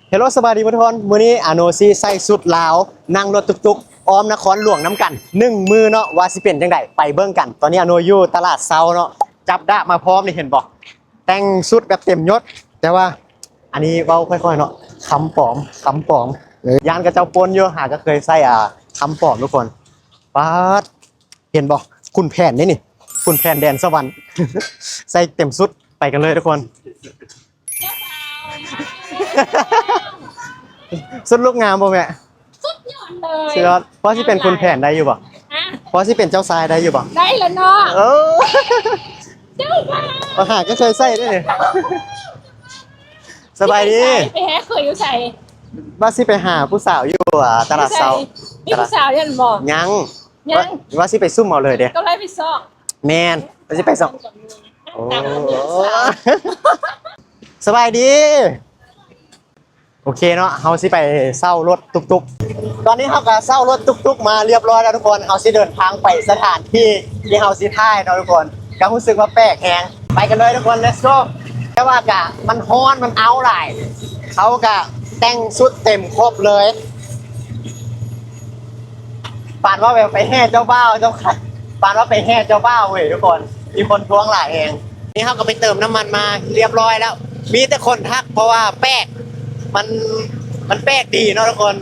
ເຮລໂລ ສະບາຍດີເພື່ອນທຸກຄົນ. ມື້ນີ້ອາໂນຊິໃສ່ຊຸດລາວ ນັ່ງລົດຕຸກໆ ອ້ອມນະຄອນຫຼວງນຳກັນໜຶ່ງມື້ເນາະ ວ່າຊິເປັນຈັ່ງໃດ ໄປເບິ່ງກັນ. ຕອນນີ້ອາໂນຢູ່ຕະຫຼາດເຊົ້າເນາະ ຈັບດາບມາພ້ອມນີ້ ເຫັນບໍ່? ແຕ່ງຊຸດແບບເຕັມຍົດ ແຕ່ວ່າອັນນີ້ເວົ້າຄ່ອຍໆເນາະ ຄຳປອມ ຄຳປອມ. ເອີ ຢ້ານເຂົາເຈົ້າປົນຢູ່ ຫາກໍເຄີຍໃສ່ ອ່າ ຄຳປອມທຸກຄົນ. ປາດ ເຫັນບໍ່? ຂຸນແຜນເດ້ນີ້ ຂຸນແຜນແດນສະຫວັນ ໃສ່ເຕັມຊຸດ. ໄປກັນເລີຍທຸກຄົນ. ຊຸດລູກງາມບໍ່ແມ່? ສຸດຍອດເລີຍ ສຸດຍອດ. ພໍຊິເປັນຂຸນແຜນໄດ້ຢູ່ບໍ່? ຮະ? ພໍຊິເປັນເຈົ້າຊາຍໄດ້ຢູ່ບໍ່? ໄດ້ລະເນາະ. ເອີ ເຈົ້າບ່າວ ມາຫາກໍເຄີຍໃສ່ເດ້ນີ້. ສະບາຍດີ. ໄປຫາເຄີຍຢູ່ໃສ? ວ່າຊິໄປຫາຜູ້ສາວຢູ່ ອ່າ ຕະຫຼາດເຊົ້າ. ມີຜູ້ສາວຍັງບໍ່? ຍັງ. ຍັງ ວ່າ ວ່າຊິໄປຊຸ່ມເອົາເລີຍເດ້. ກໍໄລ່ໄປຊອກ. ແມ່ນ ວ່າຊິໄປຊອກ. ໂອ້ ສະບາຍດີ. ໂອເຄເນາະ ເຮົາຊິໄປເຊົ່າລົດຕຸກໆ. ຕອນນີ້ເຮົາກໍເຊົ່າລົດຕຸກໆມາລຽບຮ້ອຍແລ້ວທຸກຄົນ. ເຮົາຊິເດີນທາງໄປສະຖານທີ່ທີ່ເຮົາຊິຖ່າຍເນາະທຸກຄົນ. ກໍຮູ້ສຶກວ່າແປກແຮງ. ໄປກັນເລີຍທຸກຄົນ let's go. ແຕ່ວ່າກະມັນຮ້ອນ ມັນເອົ້າຫຼາຍ ເຂົາກະແຕ່ງຊຸດເຕັມຄົບເລີຍ ປານວ່າແບບໄປແຫ່ເຈົ້າບ່າວ ເຈົ້າ ປານວ່າໄປແຫ່ເຈົ້າບ່າວເວີຍທຸກຄົນ. ມີຄົນທວງຫຼາຍແຮງ. ນີ້ເຮົາກໍໄປເຕີມນ້ຳມັນມາລຽບຮ້ອຍແລ້ວ ມີແຕ່ຄົນທັກ ເພາະວ່າແປກ ມັນ ມັນແປກດີເນາະທຸກຄົນ.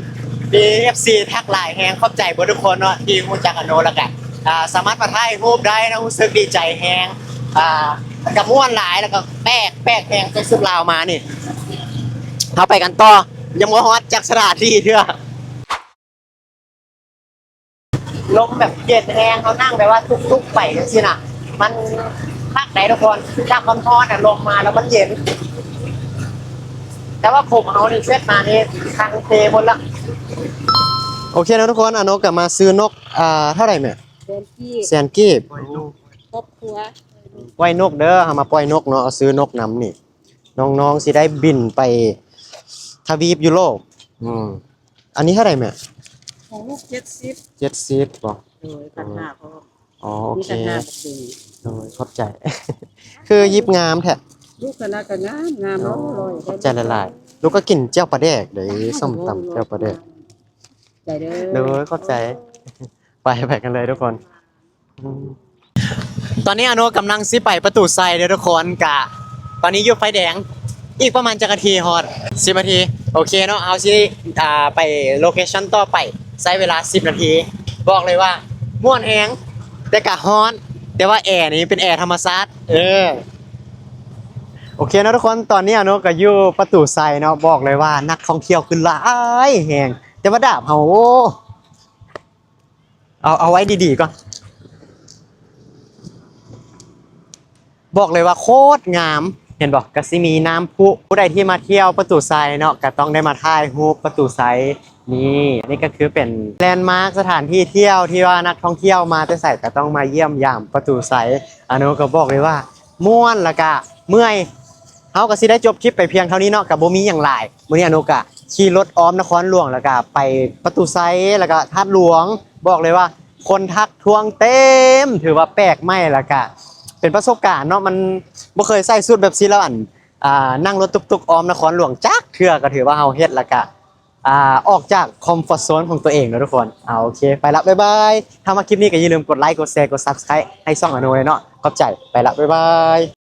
ມີເອັຟຊີທັກຫຼາຍແຮງ. ຂອບໃຈເບິດທຸກຄົນເນາະທີ່ຮູ້ຈັກອາໂນ ແລ້ວກະ ອ່າ ສາມາດມາຖ່າຍຮູບໄດ້ເນາະ. ຮູ້ສຶກດີໃຈແຮງ ອ່າ ກະມ່ວນຫຼາຍ ແລ້ວກະແປກ ແປກແຮງ ໃສ່ຊຸດລາວມານີ້. ເຮົາໄປກັນຕໍ່ ຍັງບໍ່ຮອດຈັກສະຖານທີ່ເທື່ອ. ລົມແບບເຢັນແຮງ ເຮົານັ່ງແບບວ່າຕຸກໆໄປຈັ່ງຊີ້ນະ ມັນຄັກໃດ໋ທຸກຄົນ. ຈາກຮ້ອນໆນະ ລົມມາແລ້ວມັນເຢັນ ແຕ່ວ່າຜົມເຮົານີ້ເຊັດມານີ້ຄັງເຕໝົດລະ. ໂອເຄເນາະທຸກຄົນ ອາໂນກໍມາຊື້ນົກ ອ່າ ເທົ່າໃດແມ່? ແສນກີບ ແສນກີບ. ຄອບຄົວ ປ່ອຍນົກເດີ ເຮົາມາປ່ອຍນົກເນາະ ເອົາຊື້ນົກນຳນີ້ ນ້ອງໆຊິໄດ້ບິນໄປທະວີບຢູໂຣບ. ອືມ ອັນນີ້ເທົ່າໃດແມ່? ຂອງລູກເຈັດສິບ ເຈັດສິບບໍ? ໂດຍ ຄັນຫ້າພໍ້. ອໍ ໂອເຄ ມີຄັນຫ້າບັກເບັງ. ໂດຍ ຂອບໃຈ. ຄືຢິບງາມແທ້. ລູກຄະນະກໍງາມ ງາມ. ອໍ ຮ້ອຍໆ ຂອບໃຈຫຼາຍໆ. ລູກກໍກິນແຈ່ວປາແດກເດ້ ສົ້ມຕຳແຈ່ວປາແດກ. ໃຈເດີ. ໂດຍ ຂອບໃຈ. ໄປ ໄປກັນເລີຍທຸກຄົນ. ອືມ ຕອນນີ້ອາໂນກຳລັງຊິໄປປະຕູໄຊເດີທຸກຄົນ. ກະຕອນນີ້ຢູ່ໄຟແດງ ອີກປະມານຈັກນາທີຮອດ? ສິບນາທີ. ໂອເຄເນາະ ເຮົາຊິ ອ່າ ໄປໂລເຄຊັນຕໍ່ໄປ ໃຊ້ເວລາສິບນາທີ. ບອກເລີຍວ່າມ່ວນແຮງ ແຕ່ກະຮ້ອນ ແຕ່ວ່າແອນີ້ເປັນແອທຳມະຊາດ. ເອີ ໂອເຄເນາະທຸກຄົນ ຕອນນີ້ອາໂນກະຢູ່ປະຕູໄຊເນາະ. ບອກເລີຍວ່ານັກທ່ອງທ່ຽວຄືຫຼາຍແຮງ ແຕ່ວ່າດາບເຮົາ ໂອ້ ເອົາ ເອົາໄວ້ດີໆກ່ອນ. ບອກເລີຍວ່າໂຄດງາມ ເຫັນບໍ່? ກະຊິມີນ້ຳພຸ. ຜູ້ໃດທີ່ມາທ່ຽວປະຕູໄຊເນາະ ກະຕ້ອງໄດ້ມາຖ່າຍຮູບປະຕູໄຊ. ນີ້ ນີ້ກະຄືເປັນແລນມາກ ສະຖານທີ່ທ່ຽວທີ່ວ່ານັກທ່ອງທ່ຽວມາແຕ່ໃສກະຕ້ອງມາຢ້ຽມຢາມປະຕູໄຊ. ອາໂນກະບອກເລີຍວ່າມ່ວນ ແລ້ວກະເມື່ອຍ. ເຮົາກະຊິໄດ້ຈົບຄລິບໄປພຽງເທົ່ານີ້ເນາະ ກະບໍ່ມີຫຍັງຫຼາຍ. ມື້ນີ້ອາໂນກະຂີ່ລົດອ້ອມນະຄອນຫຼວງ ແລ້ວກະໄປປະຕູໄຊ ແລ້ວກະທາດຫຼວງ. ບອກເລີຍວ່າຄົນທັກທ້ວງເຕັມ ຖືວ່າແປກໃໝ່ ແລ້ວກະເປັນປະສົບການເນາະ ມັນບໍ່ເຄີຍໃສ່ຊຸດແບບຊີ້ແລ້ວ ອັນ ອ່າ ນັ່ງລົດຕຸກໆອ້ອມນະຄອນຫຼວງຈັກເທື່ອ ກະຖືວ່າເຮົາເຮັດ ແລ້ວກະ ອ່າ ອອກຈາກຄອມຟອດໂຊນຂອງຕົວເອງເນາະທຸກຄົນ. ເອົາ ໂອເຄ ໄປລະ ບາຍບາຍ. ຖ້າມັກຄລິບນີ້ກະຢ່າລືມກົດໄລ ກົດແຊ ກົດຊັບສະໄຄຣບ໌ໃຫ້ຊ່ອງອາໂນເລີຍເນາະ. ຂອບໃຈ ໄປລະ ບາຍບາຍ.